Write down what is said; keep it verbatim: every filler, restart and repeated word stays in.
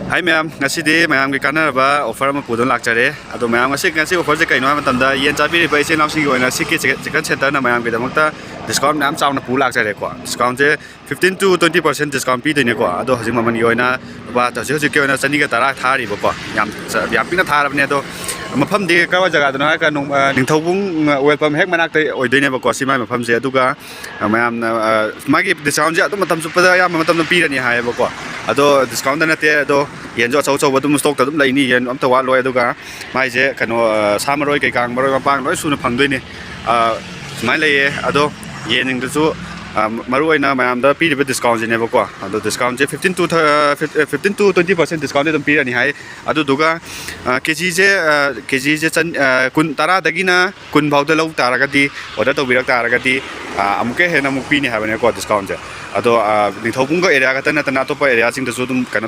ꯍꯥꯏ ꯃꯌꯥꯝ, ꯉꯁꯤꯗꯤ ꯃꯌꯥꯝꯒꯤ ꯀꯥꯟꯅꯔꯕ offer ꯑꯃ ꯄꯨꯗꯨꯅ ꯂꯥꯛꯆꯔꯦ꯫ ꯑꯗꯣ ꯃꯌꯥꯝ, ꯉꯁꯤ, ꯉꯁꯤ offerꯁꯦ ꯀꯩꯅꯣ ꯍꯥꯏꯕ ꯃꯇꯝꯗ, ꯌꯦꯟ ꯆꯥꯕꯤꯔꯤꯕ ꯏꯆꯤꯜ ꯏꯅꯥꯎꯁꯤꯡꯒꯤ ꯑꯣꯏꯅ CK Chicken Centerꯅ ꯃꯌꯥꯝꯒꯤꯗꯃꯛꯇ discount ꯃꯌꯥꯝ ꯆꯥꯎꯅ ꯄꯨ ꯂꯥꯛꯆꯔꯦꯀꯣ꯫ Discountꯁꯦ fifteen to twenty percent discount ꯄꯤꯗꯣꯏꯅꯦꯀꯣ꯫ ꯑꯗꯣ ꯍꯧꯖꯤꯛ ꯃꯃꯜꯒꯤ ꯑꯣꯏꯅ ꯂꯨꯄꯥ, ꯍꯧꯖꯤꯛ ꯍꯧꯖꯤꯛꯀꯤ ꯑꯣꯏꯅ ꯆꯅꯤꯒ ꯇꯔꯥ ꯊꯥꯔꯤꯕꯀꯣ꯫ ꯌꯥꯝ ꯆ-, ꯌꯥꯝ ꯄꯤꯛꯅ ꯊꯥꯔꯕꯅꯦ꯫ ꯑꯗꯣ ꯃꯐꯝꯗꯤ ꯀꯔꯥꯏꯋꯥꯏ ꯖꯒꯥꯗꯅꯣ ꯍꯥꯏꯔꯒ, ꯅꯣꯡ-, ꯑ, ꯅꯤꯡꯊꯧꯕꯨꯡ, ꯑ, oil pump ꯍꯦꯛ ꯃꯅꯥꯛꯇ ꯑꯣꯏꯗꯣꯏꯅꯦꯕꯀꯣ, ꯁꯤ ꯃꯥꯏ ꯃꯐꯝꯁꯦ꯫ ꯑꯗꯨꯒ, ꯑ, ꯃꯌꯥꯝꯅ, ꯑ, ꯃꯥꯒꯤ discountꯁꯦ ꯑꯗꯨꯝ ꯃꯇꯝ ꯆꯨꯞꯄꯗ ꯑꯌꯥꯝꯕ ꯃꯇꯝꯗ ꯄꯤꯔꯅꯤ ꯍꯥꯏꯌꯦꯕꯀꯣ꯫ ꯑꯗꯣ discountꯇ ꯅꯠꯇꯦ, ꯑꯗꯣ ꯌꯦꯟꯁꯨ ꯑꯆꯧ ꯑꯆꯧꯕ ꯑꯗꯨꯝ stockꯇ ꯑꯗꯨꯝ ꯂꯩꯅꯤ, ꯌꯦꯟ ꯑꯝꯇ ꯋꯥꯠꯂꯣꯏ꯫ ꯑꯗꯨꯒ ꯃꯥꯏꯁꯦ ꯀꯩꯅꯣ, ꯑ, ꯁꯥ ꯃꯔꯣꯏ ꯀꯩꯀꯥ ꯃꯔꯣꯏ ꯃꯄꯥꯡ ꯂꯣꯏ ꯁꯨꯅ ꯐꯪꯗꯣꯏꯅꯤ꯫ ꯑ, ꯁꯨꯃꯥꯏꯅ ꯂꯩꯌꯦ꯫ ꯑꯗꯣ ꯌꯦꯟꯁꯤꯡꯗꯨꯁꯨ, ꯑ, ꯃꯔꯨꯑꯣꯏꯅ ꯃꯌꯥꯝꯗ ꯄꯤꯔꯤꯕ discountꯁꯤꯅꯦꯕꯀꯣ꯫ ꯑꯗꯣ discountꯁꯦ fifteen to, ꯑ, fif-, fifteen to twenty percent discountꯇꯤ ꯑꯗꯨꯝ ꯄꯤꯔꯅꯤ ꯍꯥꯏ꯫ ꯑꯗꯨꯗꯨꯒ, ꯑ, KGꯁꯦ, ꯑ, KGꯁꯦ ꯆꯟ-, ꯑ, ꯀꯨꯟ, ꯇꯔꯥꯗꯒꯤꯅ ꯀꯨꯟ ꯐꯥꯎꯗ ꯂꯧ ꯇꯥꯔꯒꯗꯤ, order ꯇꯧꯕꯤꯔꯛ ꯇꯥꯔꯒꯗꯤ, ꯑ, ꯑꯃꯨꯛꯀ ꯍꯦꯟꯅ ꯑꯃꯨꯛ ꯄꯤꯅꯤ ꯍꯥꯏꯕꯅꯦꯀꯣ discountꯁꯦ꯫ ꯑꯗꯣ, ꯑ, ꯅꯤꯡꯊꯧꯕꯨꯡꯒ area ꯈꯛꯇ ꯅꯠꯇꯅ ꯑꯇꯣꯞꯄ areaꯁꯤꯡꯗꯁꯨ ꯑꯗꯨꯝ ꯀꯩꯅꯣ ꯇꯧ